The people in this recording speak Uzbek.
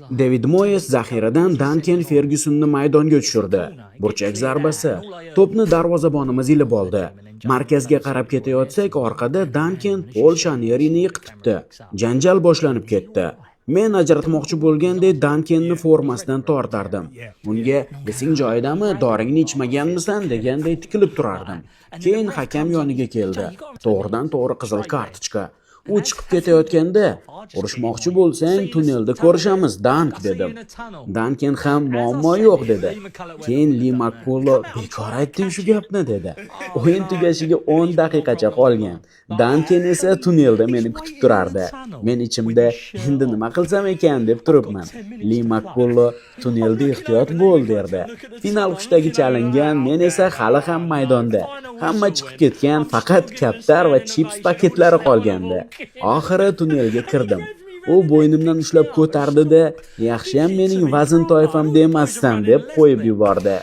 David Moyes zaxiradan Danken Fergyusonni maydonga tushirdi. Burchak zarbasi. To'pni darvozabonimiz ilib oldi. Markazga qarab ketayotsak, orqada Danken Pol Shanerini yiqitibdi. Janjal boshlanib ketdi. Men ajratmoqchi bo'lganday Dankenni formasidan tortardim. Unga "Esing joyidami, doringni ichmaganmisan?" deganday tikilib turardim. Keyin hakam yoniga keldi. To'g'ridan to'g'ri qizil kartochka. U chiqib ketayotganda, "Urushmoqchi bo'lsang, tunnelda ko'rishamiz, Dank", dedim. Danken ham "Muammo yo'q", dedi. Keyin Li Makkullo "Bekor aytding shu gapni", dedi. O'yin tugashiga 10 daqiqacha qolgan. Danken esa tunnelda meni kutib turardi. Men ichimda "Endi nima qilsam ekan?" deb turibman. Li Makkullo "Tunnelda ehtiyot bo'l", derdi. Final hushtagi chalingan, men esa hali ham maydonda. Hamma chiqib ketgan, faqat kaptar va chips paketlari qolgandi. Oxiri tunnelga kirdim. U bo'ynimdan ushlab ko'tardi-da, "Yaxshiyam mening vazn toifamda emassan", deb qo'yib yubordi.